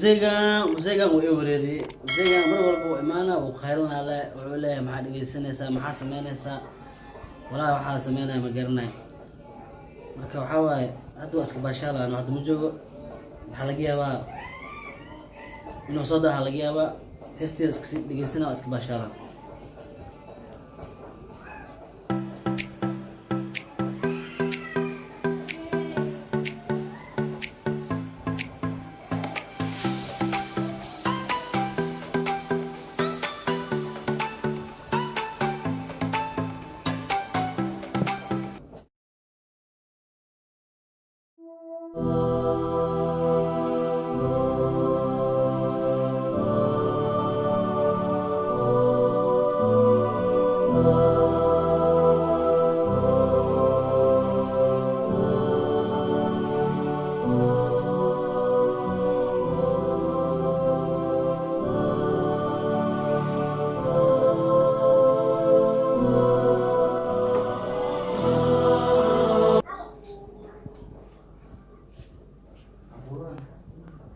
Museegan wuu i wareeriyey. Museegan mar walba uu imaana, wuu qaylinaa le, wuxuu leeyahay: "Maxaa dhegeysanaysaa? Maxaa sameynaysaa?" Walaahi waxaa sameynaya ma garanay. Marka waxaa waaye, hadda waa iska baashaalaan. Hadda ma joogo, waxaa laga yaabaa inuu soo daha, laga yaabaa heesteeda iska sii dhegeysana, waa iska baashaalaan.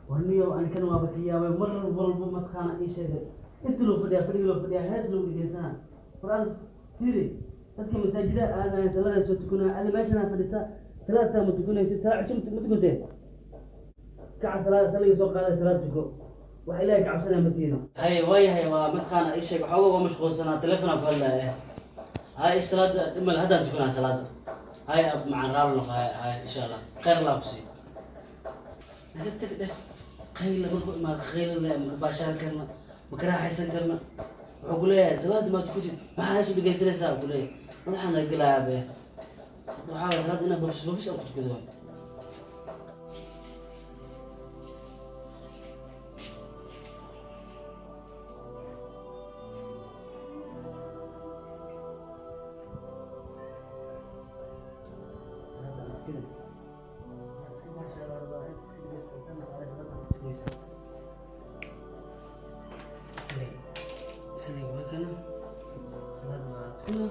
Warniyo, anikan waa bakiyaabay. Mar walba mataqaana ii sheegay, inta loo fadhiyaa, fadhiga loo fadhiyaa, hees loo dhegeysanaa. Qur-aan fiiri, dadka masaajida aadayan, salaada soo tukanaya, adi meeshanaa fadhisa, salaadtaa ma tukanaysid? Salaad cisho ma tukatee? Kaca, salaada saliga soo qaaday, salaad tuko. Wax Ilaahay ka cabsanaya ma tiidin. Hay, waayahay, waa mataqaana ii sheeg, waxooga waa mashquulsanaa, telefonaa ku hadlaya. Hay, salaada dhimal, haddaan tukanaa salaada. Hay, ab macaan, raalo noqo. Hay hay, insha Allah khayr Allah ku siiyo. Naga tag dheh. Qayla markuu imaado, qayla le, maka baashaan karna, maka raaxaysan karna. Wuxuu ku leeyahay: "Salaada maa tukatid? Maxaa hees u dhegeysanaysaa?" ku leeyahay. Madaxaa naga gelayaa be. Hadda waxaa waay salaada inaa babis babis aan ku tukado waay. Salaada aan tukada. Iska baashaan, iska dhegeysta, salaada aan tukaysa. Isla waa kana, salaada waa tukana.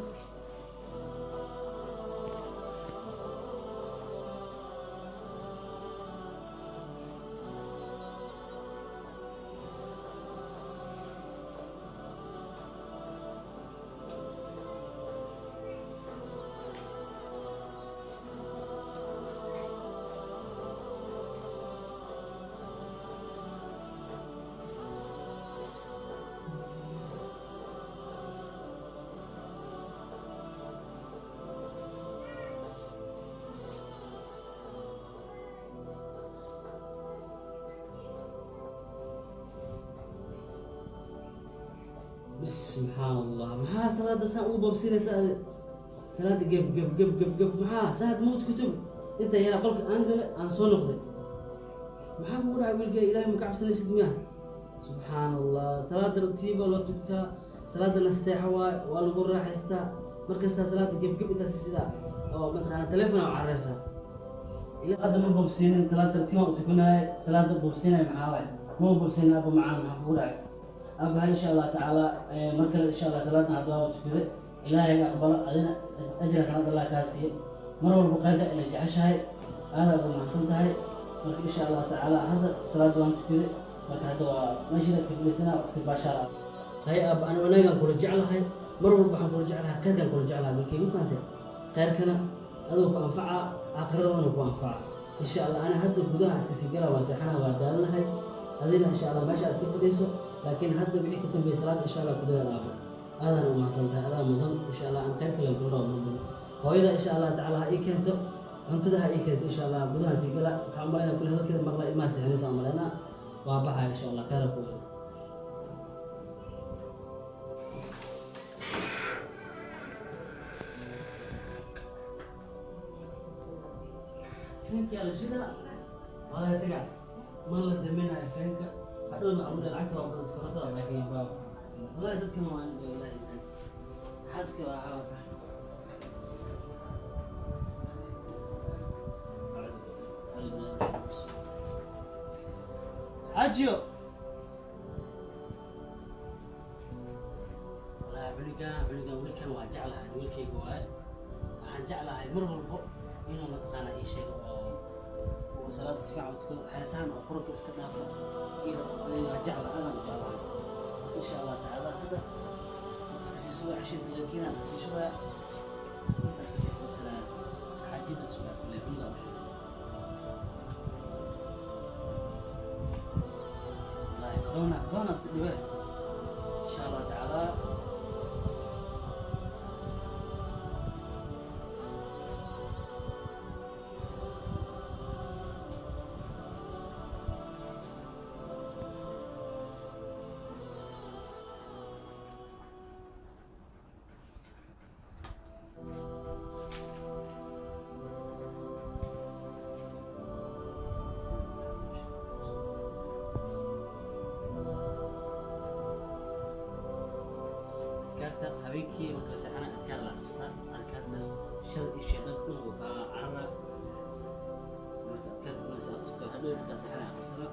Bis, subxaan Allah, maxaa salaada saan ugu boobsinaysa adi? Salaada geb geb geb geb geb, maxaa salaad mawt kutub inta yaraa qolka aan gale, aan soo noqday. Maxaa kugu dhacay, wiilka? Ilaahay ma ka cabsanaysid miya? Subxaan Allah, salaada tartiiba loo tugtaa, salaada nasteexa waay, waa lagu raaxaystaa. Markastaa salaada geb geb intaas sida oo mataqaana telefon aa cararaysaa. Ilaa hadda ma boobsiinin, salaada tartiib aan u tukanaaye. Salaada boobsinaya maxaa waay? Ma boobsinin, abba macaan, maxaa kugu dhacay, abba? Insha Allah tacaala, mar kale insha Allah. Salaadan hadda waaba tukaday, Ilaahay aqbalo, adina ajra salaad Allah kaa siiyo. Mar walba khayrka ila jeceshahay, aada ugu mahadsan tahay. Marka insha Allah tacaala hadda salaada waan tukaday. Marka hadda waa meesha iska fadhiisanaa, waa iska baashaala. Hay abba, ani wanaagaan kula jeclahay, mar walba waxaan kula jeclahay khayrkaan kula jeclahay. Markay ma fahantay? Khayrkana adoo ku anfaca, aakiradana ku anfaca insha Allah. Ana hadda gudaha iska sii gala, waa seexana, waa daalanahay. Adina insha Allah meesha iska fadhiiso, laakiin hadda wixii ka dambeeyay salaad insha Allah ku dadaal. Aabo, aadaan u mahadsan tahay, adaa mudan. Insha Allah aan qayb kale kula rabo mar hooyada insha Allah tacaala ha ii keento cuntada, ha ii keento insha Allah. Gudaha sii gala, waxaan umalaynaa kule hadalkeeda maqla ilmaha seexanaysa umalaynaa. Waa baxaya insha Allah, khayra ku. Fanka la shida, waa laga tagaa, ma la daminayo fanka. Hadhowna abuda lacagta waa badan, korontada laakiin baa wallahi dadkan waa ilaahi xaaska waa xawaka. Xaajiyo, wallahi cunugan wiilkan waa jeclahay, wiilkayga waaye. Waxaan jeclahay mar walbo inuu mataqaanaa ii sheego oo Oo salaada si fiican u tukado, heesahan oo quranka iska dhaafo iyo waa jecla, aadaan u jeclahay. Insha Allah tacaala hadda waan iska sii sugaya cashinta, laakiin iska sii sugaya, inta iska sii fadhiisanaya, xaajida sugaa kuley cunuga u sheegay. Wallahi corona corona dhibe. Insha Allah tacaala. Adkaarta habeenkii marka la seexana adkaar la akhristaa. Adkaartaas shar iyo shaydaanka dhan wuu kaa carara. Marka adkaarta marka la akhristo, hadhow markaa seexana akhristana.